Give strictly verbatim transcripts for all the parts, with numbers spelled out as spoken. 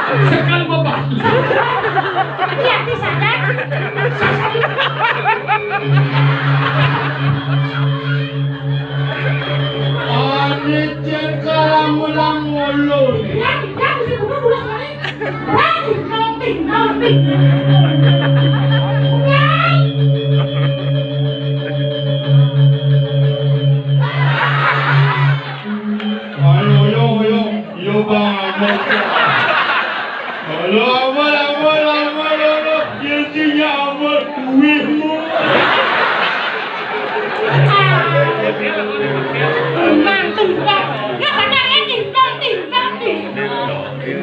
Sekal bebas. Iya, bisa kan? Ane cen kalang ulang ngolo. Ya, ya, bisa buka bulan kali. Wah, ting, tong, ting, tong, ting. Ayo, ayo, ayo. Yo, Bang, ayo. Halo, amal, amal, amal, amal. Isinya amal, duitmu. Bang, tuh, Bang. Ya, benar, ya, ting, tong, ting, tong, ting. Ting,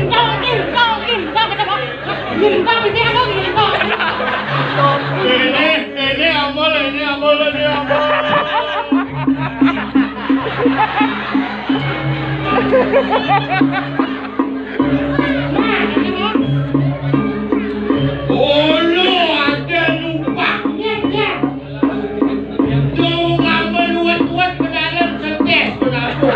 tong, ting, tong, ting, tong, ada, Bang. Ting, tong, ting, tong, ting, tong. Ini, ini amal, ini amal, ini amal. Ulu ada numpak. Tuh, ngamen uwet-uwet ke dalam, sedes ke dapur.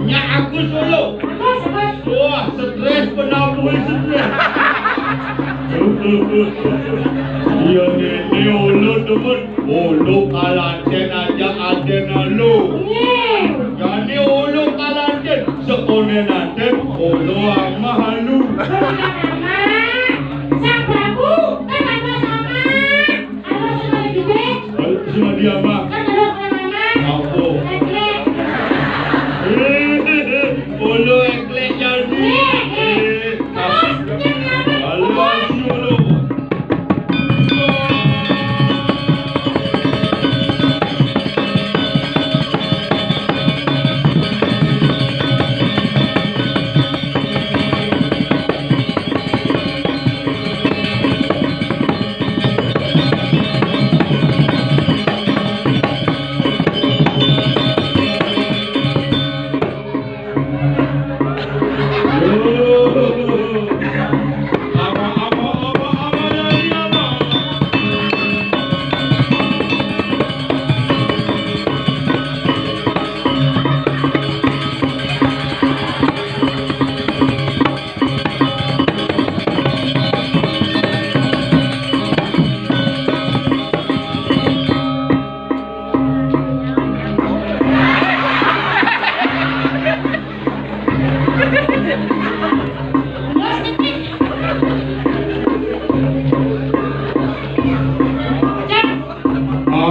Nyak Agus Solo. Wah, stres, penampuin stres. Iya, ini ulu temen. Ulu kalanten aja ada nalu. Jadi ulu kalanten, sekonen nanten, ulu ama halu. Sang Prabu, kan ada sama. Halo, semua di B. Halo, semua di ama. Kan halo, semua mama. Apa? Eklek. Eh, ulu eklek jadi. Eh, eh. Eh, terus, yang apa? Halo, halo.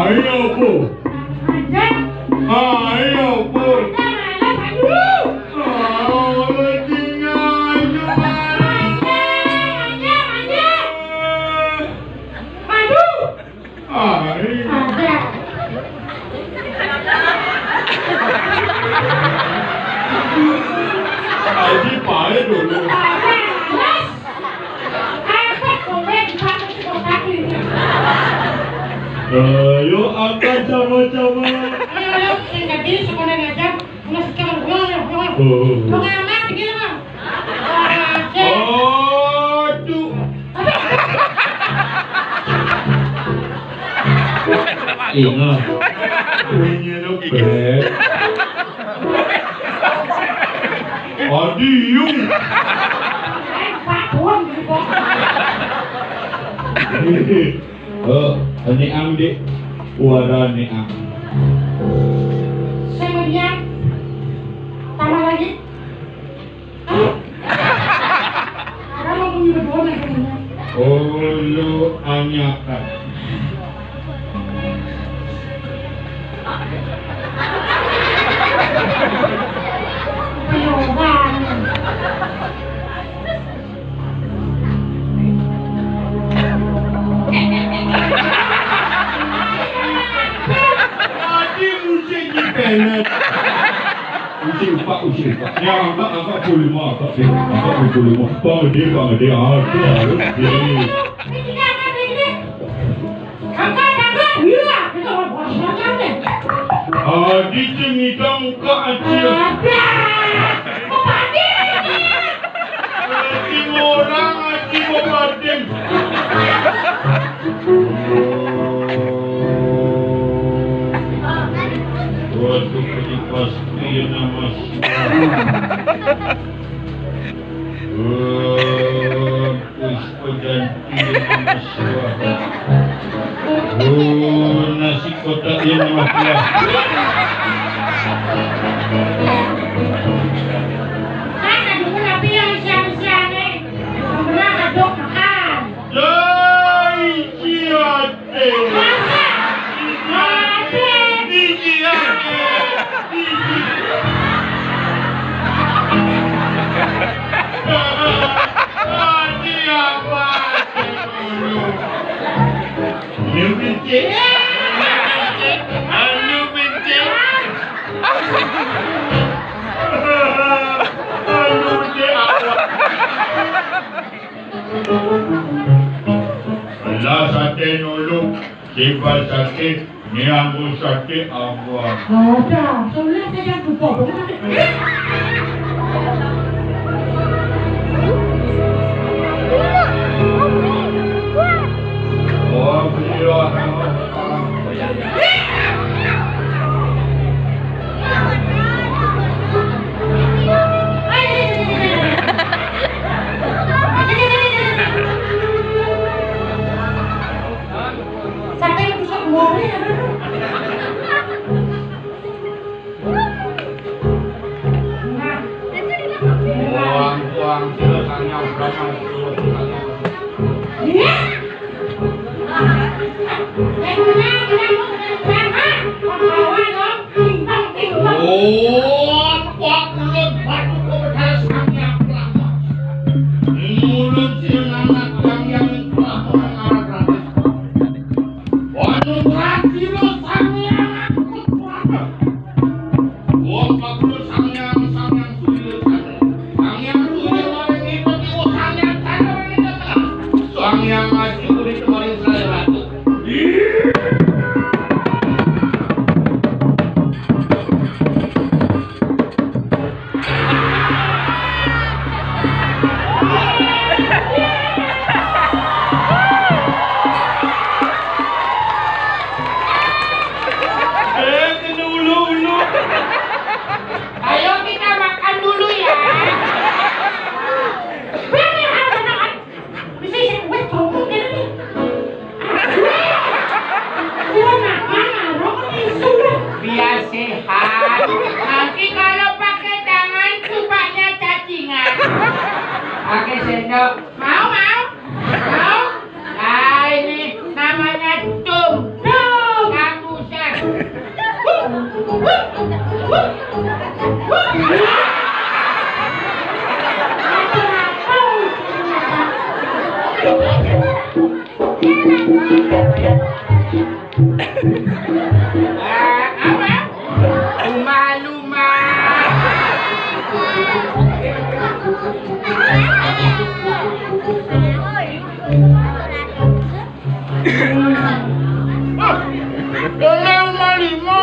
Ayo, Bu. Ayo, Bu. Oh, lagi ngayuh, Bang. Maju. Maju. Ai. Ada. Aji pae dulu. Ada, Mas. Apa komen di satu kotak ini? Ayo, angkat sama-sama. Ayo, ayo, sing jadi sekolah ngajar. Mas, jangan, jangan, jangan. Oh. Jangan amat gitu, Bang. Aduh. Ingat. Punya bed. Adiu. Oh, ini ang di. Wara ni ang. Kemudian, tambah lagi. Ada mau punya berdua nih, punya. Oh, lu anyakan. Peyoban. Tadi musik di pelet. Ucing pak, ucing pak. Ya, angkat, angkat puluh lima, angkat puluh lima. Angkat puluh lima. Pak gede, pak gede. Aduh, aduh, gede. Angkat, angkat. Iya, kita mau puasa. Ijing idang muka aja. Ada. Mau mati. Ijing orang aja mau mati. Waduh, ini pasti nama suara. Eh, Puspa Janti nama suara. Oh, nasi kotak yang nama suara. Kan ada pula pian siang-siang ni. Pernah ada makan. Dai, siate. Masa? Mati. Biji ate. Biji. Mati apa? Anu biji. Anu biji. Anu biji apa? Lah sate nulung, sibal sate, nianggo sate awak. Ada, soalnya saya buka banget. Oh, iya. Sampai pusat umurnya. Nah. Buang, buang, silakannya, berapa, silakannya. Iya. Oh, kok mulut batu kok pedas sangyang pelama. Mulut sing anak yang yang pelama ngarang raden. Wanu berarti lo sangyang aku pelama. Wong kabur sangyang, sangyang suwir sangyang. Sangyang suwir maring ngikuti, oh, sangyang sangyang maring tengah. Sangyang maju uri kemarin saya ratu. Eh, kena ulu-ulu. Ayo kita makan dulu ya. Berani anak-anak. Bisa sih, weh, kamu gini nih. Gua makan, arok, tisu. Biar sehat. Nanti kalau pakai tangan, cupaknya cacingan. Pakai sendok. Mau, mau? Mau? Nah, ini namanya tum. Tum. Kapusan. Eh, apa? Lumba-lumba. Kena lumba lima.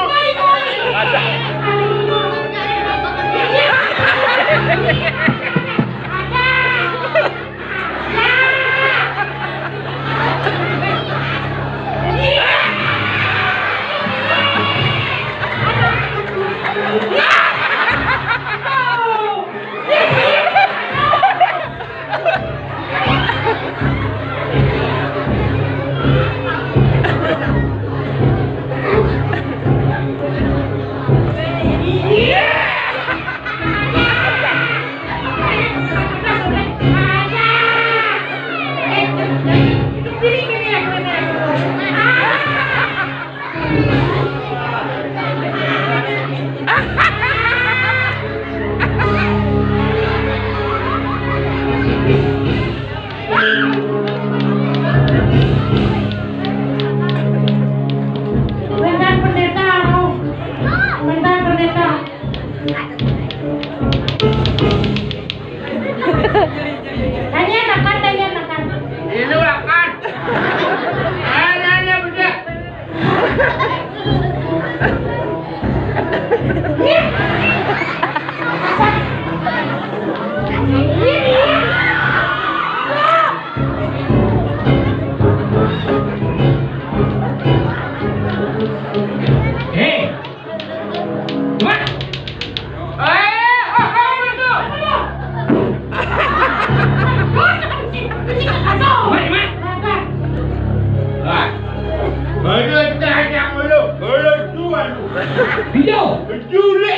You